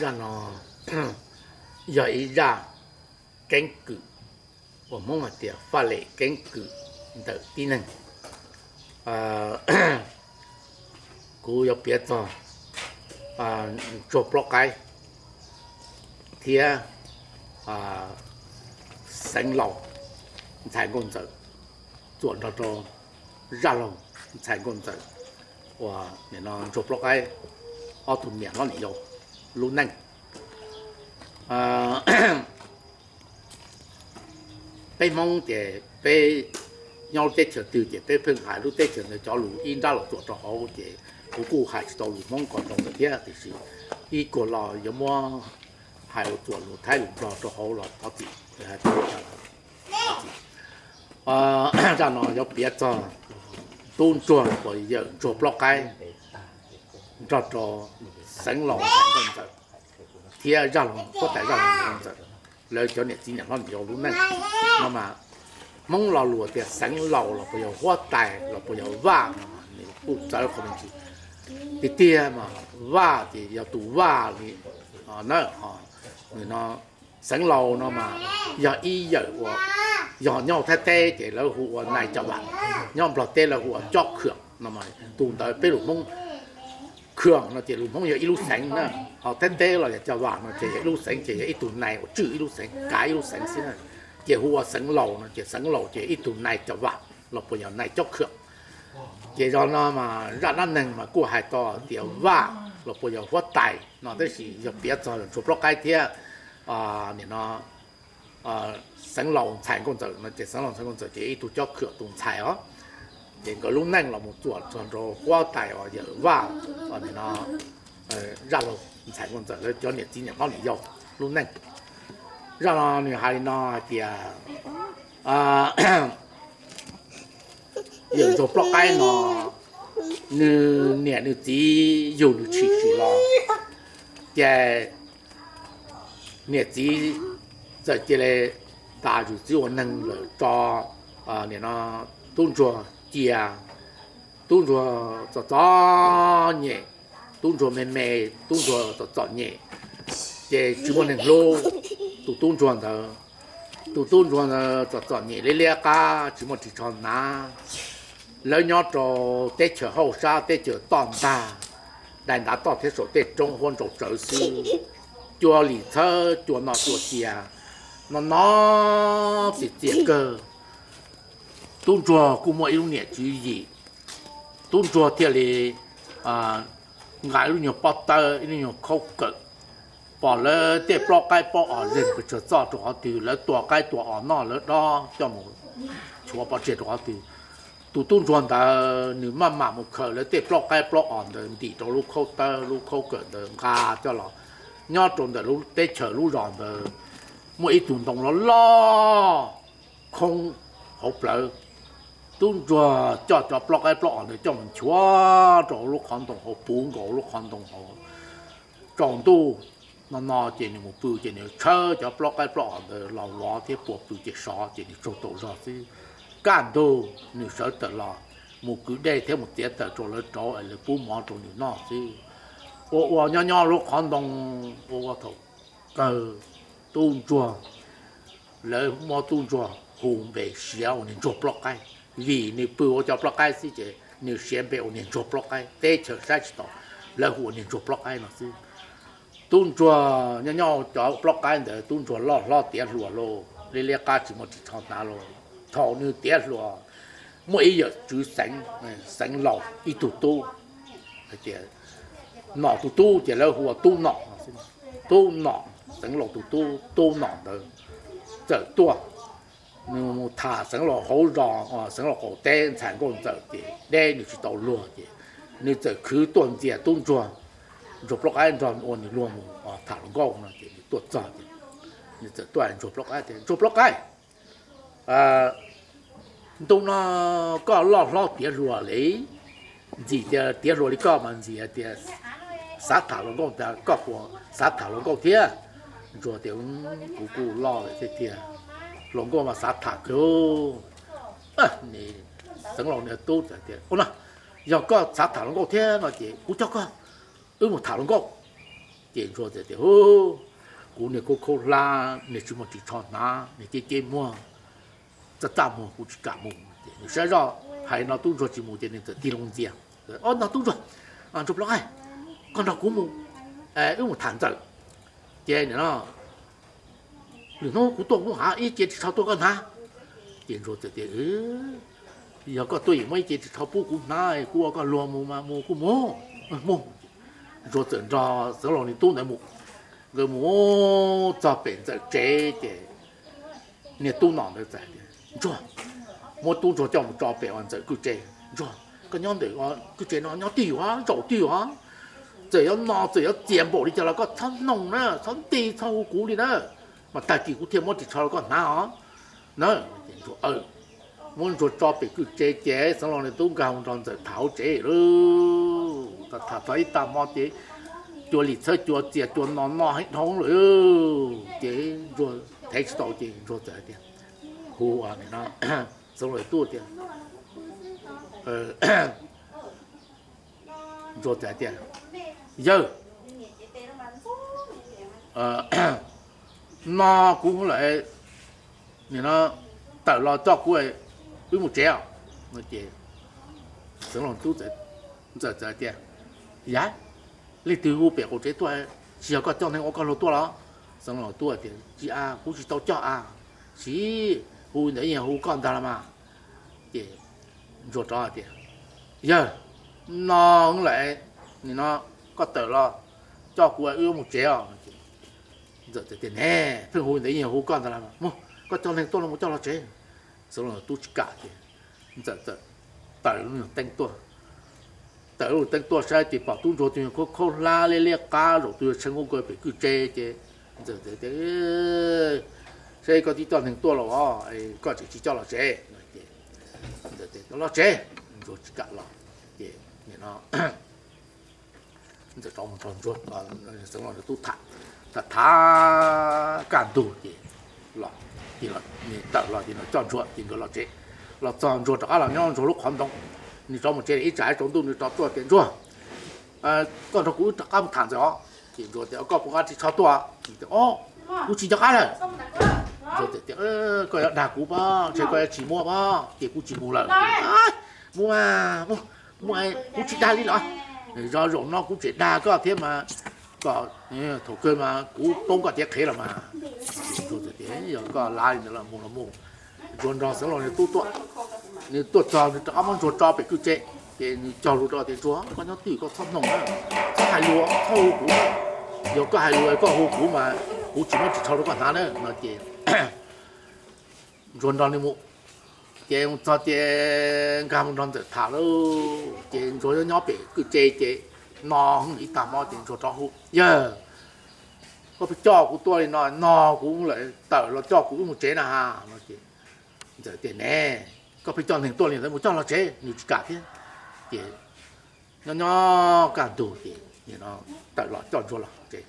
Zaj no yog ib zaj keeb kwm uas Hmoob hais tias faj lem keeb kwm ntawm tib neeg. Kuv yuav piav txog Ntsuag Plob Qaib thiab Xeev Laus Ntxhais Nkauj Ntxawm, txuam nrog rau Zaj Laug Ntxhais Nkauj Ntxawm uas nim no Ntsuag Plob Qaib ob tug niam hlob niam yau lub neej. Peb Hmoob ces peb nyob lub teb chaws twg ces peb pheej hais lub teb chaws ntawd cov lus ib nrab los txuam rau hauv, ces kuv kuj hais tsis tau lus Hmoob kom zoo lawm thiab, tiam sis ib kuag los yuav muab hais ua txuam lus Thaib lus Nplog rau hauv los thov txim. Zaj no yuav piav txog tub ntsuag los puas yawm ntsuag plaub qaib nrog rau xeev laus Ntxhais Nkauj Ntxawm thiab zaj huab tais zaj laus Ntxhais Nkauj Ntxawm, lawv cov niam txiv niam hlob niam yau lub neej no mas, Hmoob lo lus tias xeev laus los puas yog huab tais los puas yog vaj no mas nws kuj txawv qhov me ntsis. Tiag tiag mas vaj ces yog tus vaj li na, nws no xeev laus no mas yog ib yawm uas yog nyob Thaib teb ces lawv hu ua nais cov vam, nyob Nplog teb lawv hu ua cob khwm no mas tus ntawd peb lus Hmoob khwm no ces lus Hmoob yog ib lub xeev na, ho Thaib teb los yog cov vam no ces yog ib lub xeev ces yog ib tug nais uas tswj ib lub xeev kav ib lub xeev xwb na, ces hu ua xeev laus no ces xeev laus ces ib tug nais cov vam los puas yog nais cob khwm. Ces zaj no mas zaj dab neeg mas kuj hais tau tias vaj los puas yog huab tais no tab sis yog piav txog ntsuag plaub qaib thiab nim no xeev laus Ntxhais Nkauj Ntxawm no ces xeev laus Ntxhais Nkauj Ntxawm ces ib tug cob khwm tus ntxhais os, ces nkawd lub neej los mus txuam txog rau huab tais uas yawm vaj nim no zaj laus Ntxhais Nkauj Ntxawm lawv cov niam txiv niam hlob niam yau lub neej. Zaj no nws hais li no hais tias yawm ntsuag plaub qaib no nws niam nws txiv yug nws tshwm sim los, ces niam txiv txawm cia li tas tus txiv ua neeg lawm tso, nim no tub ntsuag cia, tub ntsuag txom txom nyem, tub ntsuag me me, tub ntsuag txom txom nyem, ces tsis muaj neeg hlub tus tub ntsuag ntawd. Tus tub ntsuag ntawd txom txom nyem liab liab qab tsis muaj ris tsho hnav. Lawv nyob rau teb chaws hauj sab teb chaws toj ntag, dai ntav toj thiab saum tej roob huab ntsau tsawv xwb, cua lim txhawb cua no cua cia, no no txias txias kawg. Tub ntsuag kuj muaj ib lub niam tswv yim, tub ntsuag thiaj li nqa ib lub nyuag pob tawb ib lub nyuag khaub kawm, pom lawv tej plaub qaib plaub os zeeg pes tsawg txoj rau qhov twg, lawv tua qaib tua os noj lawv dob coj mus nchuav pov tseg rau qhov twg. Tus tub ntsuag ntawd nws maj mam mus khaws lawv tej plaub qaib plaub os ntawd ntim rau lub khaub tawb lub khaub kawm ntawd nqa coj los. Nyob rau ntawm lub teb chaws lub zos ntawd muaj ib tug ntoo loj loj khoob hauv plawv. Tub ntsuag coj cov plaub qaib plaub os ntawd coj mus nchuav rau hauv lub qhov ntoo hauv, puv nkaus lub qhov ntoo hauv. Tsaus ntuj no no ces nws mus pw ces nws tshawb cov plaub qaib plaub os ntawd los vov thiab puas pw ces sov ces nws tsaug tau zog xwb. Kaj ntug nws sawv tawm los mus kwv dej thiab mus txiav taws rau lawv rauv es lawv pub mov rau nws noj xwb. Ua ua nyob nyob lub qhov ntoo, ua ua thaum kawg tub ntsuag, lawv muab tub ntsuag hu npe siav ua niag ntsuag plaub qaib, vim nws pw ua cov plaub qaib xwb ces nws siav npe ua niag ntsuag plaub qaib, teb chaws saib tsis taus, lawv hu ua niag ntsuag plaub qaib no xwb. Tub ntsuag nyob nyob cov plaub qaib ntawd tub ntsuag loj hlob tiav hluas lauj, liab liab qab tsis muaj ris tsho hnav lauj. Thaum nws tiav hluas, muaj ib yawm tswv xeev, xeev laus ib tug tub, hais tias nom tus tub ces lawv hu ua tub nom, tub nom, xeev laus tus tub, tub nom ntawd txawm tuaj, nws mus tham xeev laus hauv zos, xeev laus qaum teb ntxhais nkauj ntxawm ces deb nws tsis tau luag ces nws txawm khwv tuaj ntxias tub ntsuag, ntsuag plaub qaib nrog ua nws luag mus tham hluas nkauj no ces nws tuaj txog ces nws txawm tuaj ntsuag plaub qaib tias, ntsuag plaub qaib, ntu no koj loj hlob tiav hluas li, ntxim tias tiav hluas li koj mas ntxim tias xav tham hluas nkauj tias koj puas xav tham hluas nkauj thiab? Ntsuag tias, kuv kuj loj lawm thiab tiag, hluas nkauj mas xav tham kawg. Xeev laus niag tub tias, ua no, yog koj xav tham hluas nkauj thiab no ces kuv coj koj, wb mus tham hluas nkauj. Ces Ntsuag txawm tias, Ub, kuv niag khaub khaub hlab, niag tsis muaj ris tsho hnav, niag ceb ceb muag, txaj txaj muag, kuv tsis kam mus. Ces nws saib zoj hais no tub ntsuag tsis mus ces nws txawm tig loo ntxias. Ob, no tub ntsuag, ntsuag plaub qaib, koj nrog kuv mus, wb mus tham ntxawm. Ces nim no lwm hnub kuv tuaj kuv hnav ib ce ris tsho tuaj koj hnav. Ces Ntsuag txawm tias, Yog koj tuaj yim muab ib ce ris tsho pub kuv hnav, kuv ua koj luag mus mas mus kuj mus. Mus. Ntsuag txawm nrog Xeev Laus niag tub ntawd mus. Nkawd mus txog pem ntxawm tsev ces niag tub nom ntawd txawm tias, Ntsuag, muab tub ntsuag coj mus tso pem uas ntxawm kwj tse. Ntsuag, koj nyob ntawm kwj tse no nyob twj ywm, zaum twj ywm. Txawm yuav no txawm yuav txias npaum li cas los koj txhob hnoos na, txhob nti, txhob hu kuv li na, mas tag kis kuv thiaj muab ris tsho rau koj hnav os. Na, muab Ntsuag tso pem kwj tse ces Xeev Laus niag tub nkag mus nrog ntxawm tham hauv tsev lawm. Tham txog ib tag hmo ces cua lim txhawb cua txias cua no noj heev dhau lawm. Ces Ntsuag thev tsis tau ces Ntsuag txawm hais tias, hu, Xeev Laus tub tias, Ntsuag txawm hais tias, Yawg, no kuv lawm, nim no tawm los coj kuv wb mus tsev os. Ces Xeev Laus tub ntxawm txawm tias, Yam, leej twg hu pem qaum tsev tuaj, tsis yog koj coj neeg ua koj luag tuaj los? Xeev Laus tub tias, Tsis a, kuv tsis tau coj a, sis hu ntawd yeej hu koj ntag los mas. Ces Ntsuag rov tias, Yawg, no lawm, nim no koj tawm los coj kuv wb mus tsev os. Ntxawm tias, Ne, pheej hu ntawd yeej hu koj ntag los mas, mus, koj coj neeg tuaj los mus coj los tsev. Xeev Laus tub tsis kam ces Ntxawm txawm taws lub teeb tuaj. Taws lub teeb tuaj saib ces pom tub ntsuag tus yog khaub khaub hlab liab liab qab, zaum tus yog tshee nkuj kaw pem kwj tse ces Ntxawm tias, Saib koj twb coj neeg tuaj los, koj tseem tsis coj los tsev. Los tsev. Ntsuag tsis kam los ces nim no Ntxawm rov mus nrog Ntsuag, Xeev Laus tub tham, tham tham kaj ntug ces Tawm los ces coj Ntsuag ces Ntsuag los tsev. Los txog Ntsuag rov qab los nyob Ntsuag lub qhov ntoo, nws rov mus tsev ib tsam tsaus ntuj nws rov tuaj tias, Ntsuag, koj nrog kuv wb rov qab mus tham Ntxawm os. Ces Ntsuag tias, Koj puas nqa ris tsho tuaj? Kuv tsis nco qab lawm. Ntsuag tias, Koj yuav dag kuv pob, ntshe koj yuav tsis muab pob ces kuv tsis mus lawm. Mus, mus, kuv tsis dag li los, zog zaum no kuv tseem dag koj thiab mas, kom thaum kawg mas kuv poob koj cev qhev los mas. Yog koj lav li ntawd los mus los mus. Ntsuag nrog Xeev Laus nws tub tuaj, nws tuaj txog nws rov qab muab Ntsuag tso pem kwj tse, ces nws cog lus rau tias, Ntsuag, koj nyob twj ywm koj txhob hnoos na, txhob hais lus, txhob hu kuv, yog koj hais lus koj hu kuv mas kuv tsis muab ris tsho rau koj hnav na no ces Ntsuag nrog nws mus. Ces mus txog ces nkag mus nrog Ntxawm tham lauj. Ces Ntsuag nyob nyob pem kwj tse ces no ib tag hmo ces Ntsuag rov hu, Yawg, koj pheej coj kuv tuaj li no, no kuv lawm, tawm los coj kuv wb mus tsev na ha no ces Ntxawm tias, Ne, koj pheej coj neeg tuaj li ntawd, mus coj los tsev. Nws tsis kam thiab. Ces nyob nyob kaj ntug ces tawm los coj Ntsuag los tsev.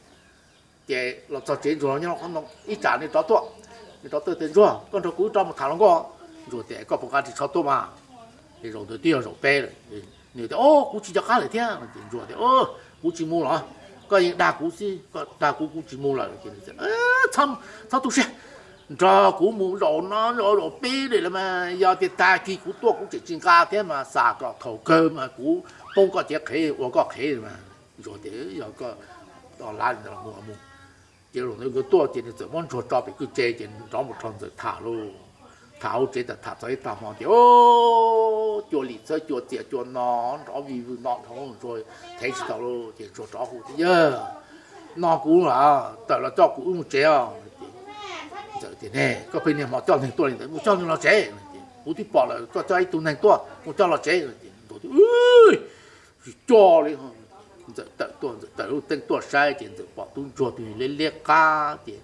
Ces los txog tsev Ntsuag nyob qhov ntoo ib tsam nws rov tuaj, nws rov tuaj tias, Ntsuag, koj nrog kuv wb rov mus tham hluas nkauj. Ntsuag tias, Koj puas nqa ris tsho tuaj mas? Ces zaum ntawd twb yog zaum peb lawm. Nws tias, Kuv tsis nco qab lawm thiab. Ces Ntsuag tias, Kuv tsis mus los, koj yeej dag kuv xwb, koj dag kuv kuv tsis mus lawm. Ces, Txhob tu siab, nrog kuv mus zaum no zaum peb lawm mas, yog tias tag kis kuv tuaj kuv tseem tsis nqa thiab mas, xam kom thaum kawg mas kuv poob koj cev qhev ua koj qhev mas. Ntsuag tias, Yog koj lav li ntawd los mus los mus. Ces zaum ntawd nkawd tuaj ces nws txawm muab Ntsuag tso pem kwj tse ces nrov mus nrog Ntxawm tham lauj. Tham hauv tsev tas tham txog ib tag hmo tias, Cua lim txhawb cua txias cua no nrov vij vwj no dhau Ntsuag thev tsis tau lauj. Ces Ntsuag rov hu tias, Yawg, no kuv los, tawm los coj kuv wb mus tsev os. Ntxawm tias, Ne, koj pheej niaj hmo coj neeg tuaj li ntawd, mus coj nws los tsev. Kuv twb pom lawm, koj coj ib tug neeg tuaj, mus coj los tsev. Ces Ntsuag tias, Tsis coj li. Ntxawm tawm tuaj, Ntxawm taws lub teeb tuaj saib ces Ntxawm pom tub ntsuag tus nyuag liab liab qab ces,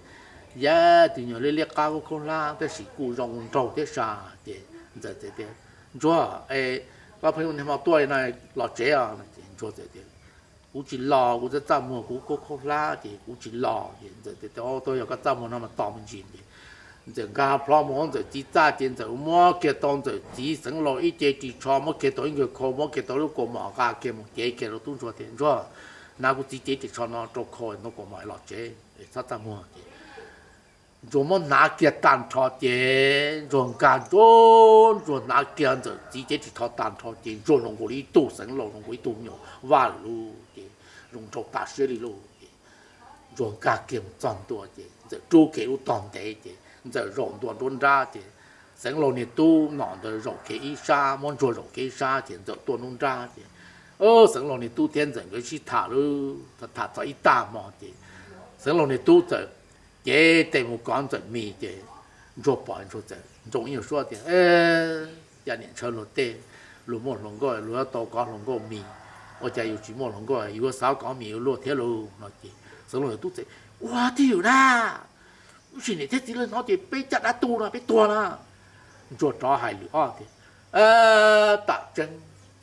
yab, tus nyuag liab liab qab khaub khaub hlab tab sis kuj zoo nraug thiab sas. Ces Ntxawm tias, Ntsuag, koj pheej niaj hmo tuaj li no, los tsev os. Ces Ntsuag txawm tias, Kuv tsis los, kuv txaj txaj muag, kuv khaub khaub hlab ces kuv tsis los. Ces Ntxawm tias, Tuaj yog koj txaj muag no mas tos me ntsis. Ces Ntxawm nkag plho mus hauv Ntxawm txiv txaj ces Ntxawm muab kiag tau Ntxawm txiv Xeev Laus ib ce ris tsho, muab kiag tau ib nkawg khau, muab kiag tau lub kaus mom nqa kiag mus cev kiag rau tub ntsuag tias, Ntsuag, Hnav kuv txiv cev ris tsho no rau kho no kuv mam los tsev, txhob txaj muag. Ces Ntsuag muab hnav kiag tag nrho ces Ntsuag nkag Ntsuag, Ntsuag hnav kiag Ntxawm txiv cev ris tsho tag nrho ces Ntsuag zoo nkaus li ib tug Xeev Laus, zoo nkaus ib tug me nyuam vaj lug ces zoo nraug tas siab li lauj. Ces Ntsuag nkag kiag mus txog ntua ces Ntxawm rub kiag lub tog ntev ces Ntxawm zaum ntua nruab nrab ces Xeev Laus niag tub nom ntawd zaum kiag ib sab, muab Ntsuag zaum kiag ib sab ces Ntxawm tuaj nruab nrab ces Xeev Laus niag tub thiab Ntxawm nkawd sib tham lub, tham txog ib tag hmo ces Xeev Laus niag tub txawm cev tes mus kov Ntxawm mis ces Ntsuag pom Ntsuag txawm nroo ib nyuag suab tias, Cas niam ntshaw luag tej, luag muaj hluas nkauj luag yuav tau kov hluas nkauj mis, ua cas yus tsis muaj hluas nkauj, yus yuav xav kov mis yuav luag thiab lauj? No ces Xeev Laus niag tub txawm, Ua twj ywm na, ib sim niam thiab txiv lawv hnov ces peb caj dab tu no peb tuag na. Ntsuag rov hais lwm ob tias, Tam tseeb,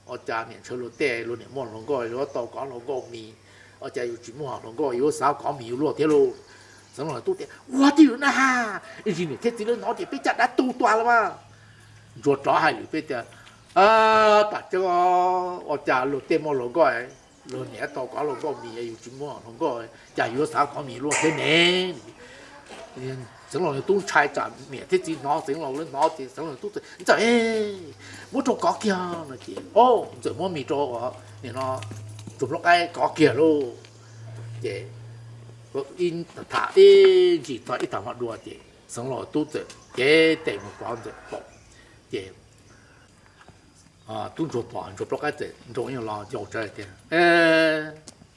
ua cas niam ntshaw luag tej, luag niam muaj hluas nkauj yuav tau kov hluas nkauj mis, ua cas yus tsis muaj hluas nkauj yuav xav kov mis yuav luag thiab lauj? Xeev Laus tub tias, Ua twj ywm na, ib sim niam thiab txiv lawv hnov ces peb caj dab tu tuag lawm mas. Ntsuag rov hais lwm peb tias, Tam tseeb, ua cas luag tej muaj hluas nkauj, luag niam tau kov hluas nkauj mis, yus tsis muaj hluas nkauj, cas yuav xav kov mis luag thiab ne? Xeev Laus niag tub ntshai tsam niam thiab txiv hnov, Xeev Laus lawv hnov ces Xeev Laus niag tub txawm, Ntxawm, muab rau kov kiag no ces Ntxawm muab mis rau nim no Ntsuag Plaub Qaib kov kiag lauj. Ces tham ib ntsis txog ib tag hmo dua ces Xeev Laus tub txawm cev tes mus kov Ntxawm paum ces tub Ntsuag pom Ntsuag Plaub Qaib txawm nroo ib nyuag los ncaus tsawv tias,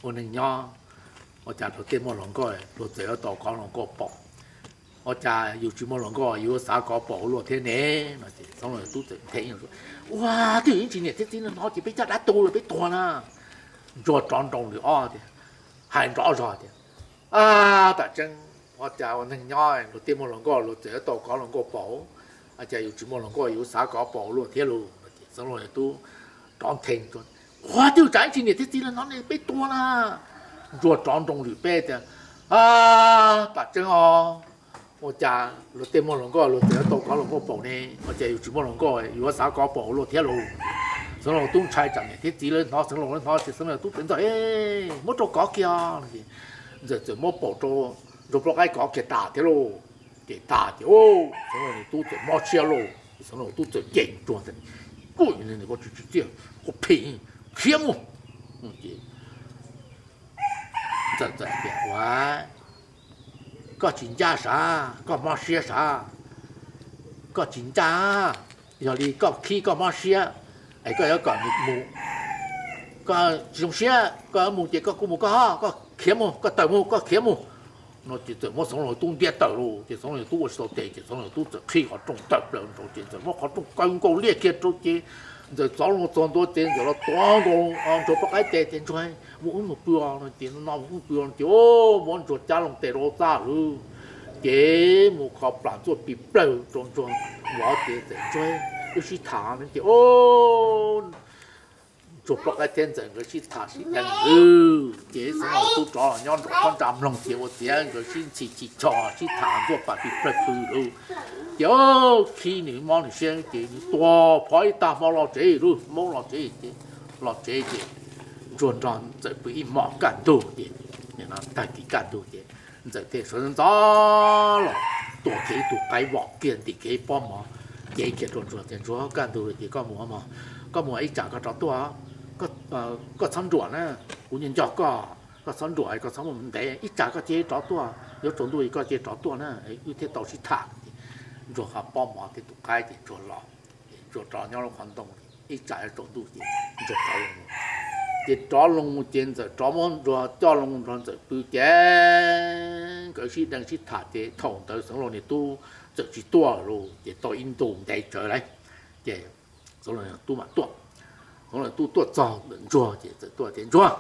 Ua neeg nyob, ua cas luag tej muaj hluas nkauj luag txawm yuav tau kov hluas nkauj paum, ua cas yus tsis muaj hluas nkauj yus yuav xav kov paum luag thiab ne? No ces Xeev Laus tub txawm nthe, Ua twj ywm, ib sim niam thiab txiv lawv hnov ces peb caj dab tu lawm peb tuag na. Ntsuag rov nroo lwm ob tias, hais nrov zog tias, Tam tseeb, ua cas ua neeg nyob luag tej muaj hluas nkauj luag txawm yuav tau kov hluas nkauj paum, ua cas yus tsis muaj hluas nkauj yus xav kov paum luag thiab lauj? No ces Xeev Laus tub rov nthe, Ua twj ywm, tsam ib sim niam thiab txiv lawv hnov ne peb tuag na. Ntsuag rov nroo lwm peb tias, Tam tseeb os, ua cas luag tej muaj hluas nkauj luag txawm yuav tau kov hluas nkauj paum ne, ua cas yus tsis muaj hluas nkauj yus yuav xav kov paum luag thiab lauj? Xeev Laus tub ntshai tsam niam thiab txiv lawv hnov, Xeev Laus lawv hnov ces Xeev Laus tub txawm, Ntxawm, muab rau kov kiag. Ntxawm txawm muab paum rau Ntsuag Plaub Qaib kov kiag tas thiab lauj. Ces tas ces Xeev Laus tub txawm mob siab lauj, Xeev Laus tub txawm cem Ntsuag tias, Koj tsis tsim txiaj, koj phim, khiav mus. Ces Ntxawm txawm tias, Ua, koj tsis ncaj sav, koj mob siab sav, koj tsis ncaj, yog li koj khib koj mob siab es koj yuav kom nws mus, koj tsis zoo siab koj yuav mus ces koj kuj mus koj, koj khiav mus, koj tawm mus, koj khiav mus. No ces txawm muab Xeev Laus tub ntiab tawm lauj. Ces Xeev Laus tub ua tsis tau tes ces Xeov Laus tub txawm qhib qhov rooj tawm plaws rau ces txawm muab qhov rooj kaw nkaus liaj kiag rau ces Ntxawm txov loo txog ntua ces Ntxawm los tuav nkaus Ntsuag Plaub Qaib tes tias, Ntsuag, mus wb mus pw os. No ces no mus wb pw os. No ces muab Ntsuag cab loo tes rau txaj lawm ces mus kho plam ntxuaj pis plawg rau Ntsuag vov ces txawm, Ntsuag, wb sib tham. No ces Ntsuag Plaub Qaib thiab Ntxawm nkawd sib tham sib deev lawm ces Xeev Laus tub rov los nyob nraum qab nra mloog ces ua ciav nkawd sib ntxhi chis chos sib tham ntxuaj pam pis plawg pw lawm. Ces khib nws mob nws siab ces nws tuag phov ib tag hmo los tsev lawm, maub los tsev ces, los tsev ces Ntsuag nrog Ntxawm pw ib hmos kaj ntug ces, tag kis kaj ntug ces Ntxawm thiaj sawv ntxov los tua kiag ib tug qaib vom kiag ntim kiag ib pob mov, cev kiag rau Ntsuag tias, Ntsuag, kaj ntug lawm ces koj mus mog, koj mus ib tsam koj rov tuaj, koj txhob nruam na, kuv nco nco koj, koj txhob nruam, koj txhob mus ntev, ib tsam koj cia li rov tuaj, yuav tsaus ntuj koj cia li rov tuaj na, wb thiaj tau sib tham. Ntsuag qhab pob mov thiab tus qaib ces Ntsuag los, Ntsuag rov nyob lub qhov ntoo, ib tsam yuav tsaus ntuj ces Ntsuag rov loo. Ces rov loo ces Ntxawm rov muab Ntsuag coj loo nrog Ntxawm pw ces nkawd sib deev sib tham ces thaum ntawd Xeev Laus niag tub txawm tsis tuaj lawm ces tau ib ntus ntev tsawv lawm ces Xeev Laus tub mam tuaj. Xeev Laus tub tuaj txog ntawm Ntsuag ces txawm tuaj tias, Ntsuag,